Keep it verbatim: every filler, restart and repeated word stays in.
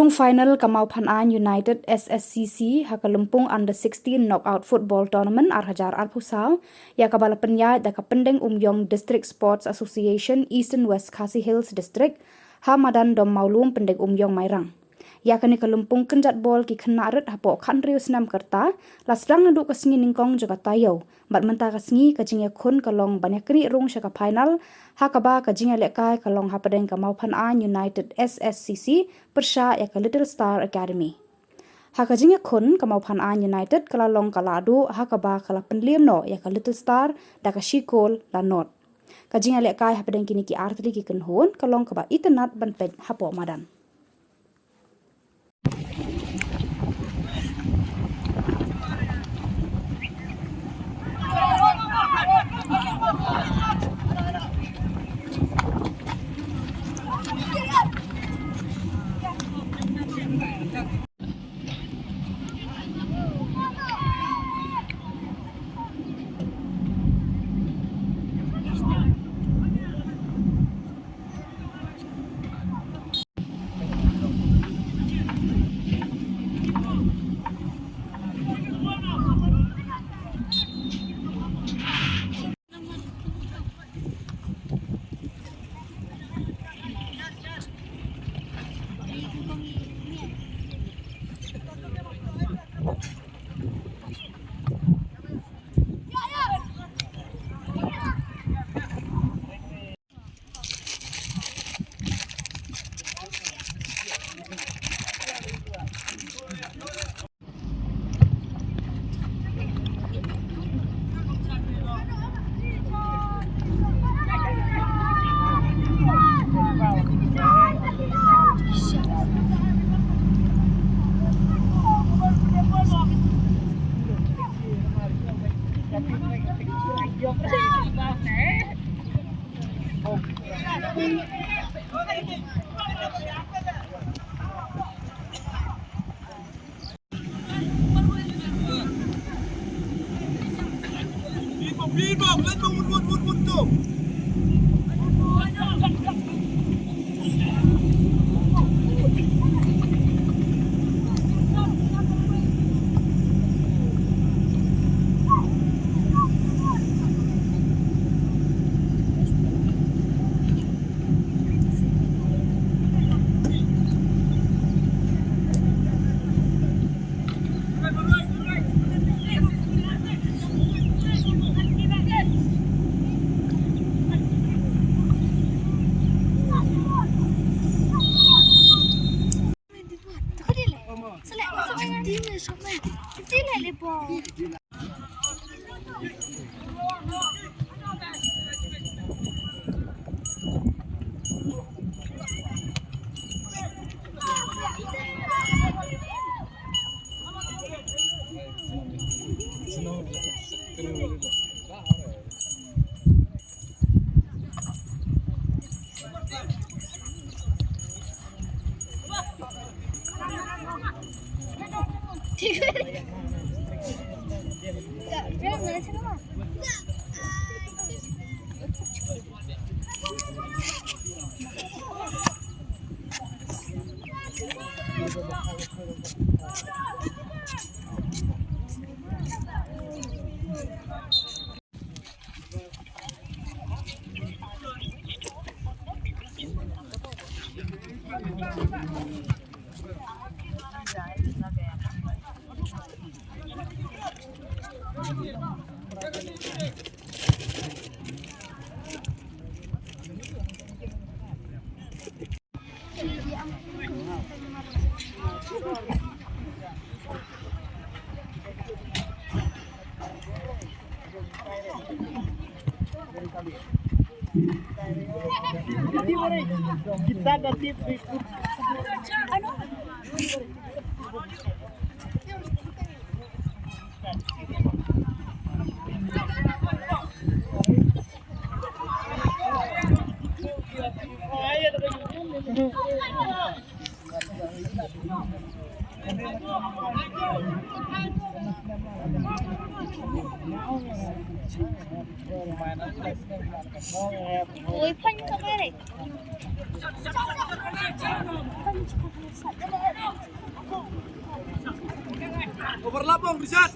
Lympung final ka Mawphanaiñ United S S C C ha ka lympung Under sixteen Knockout Football Tournament ar hajar arphew saw, ïa kaba la pynïaid da ka Pyndengumiong District Sports Association Eastern West Khasi Hills District, ha madan Dom Mawlum Pyndengumiong Mairang. Ïa kane ka lympung kynjat bol ki khynnah rit hapoh khathynriew snem ka rta, la sdang naduh ka sngi nyngkong jong ka taïew, bad mynta ka sngi ka jingïakhun ka long ban ïaknieh rung sha ka final, ha kaba ka jingïalehkai ka long hapdeng ka Mawphanaiñ United S S C C pyrshah ïa ka Little Star Academy. Ha ka jingïakhun ka Mawphanaiñ United ka la long ka lahduh ha kaba ka la pynliem noh ïa ka Little Star da ka shi kol la nod. Ka jingïalehkai hapdeng kine ki artylli ki kynhun ka long kaba itynnad ban peit hapoh madan. Ui, phanh ka bere. Overlap, Bang, Richard.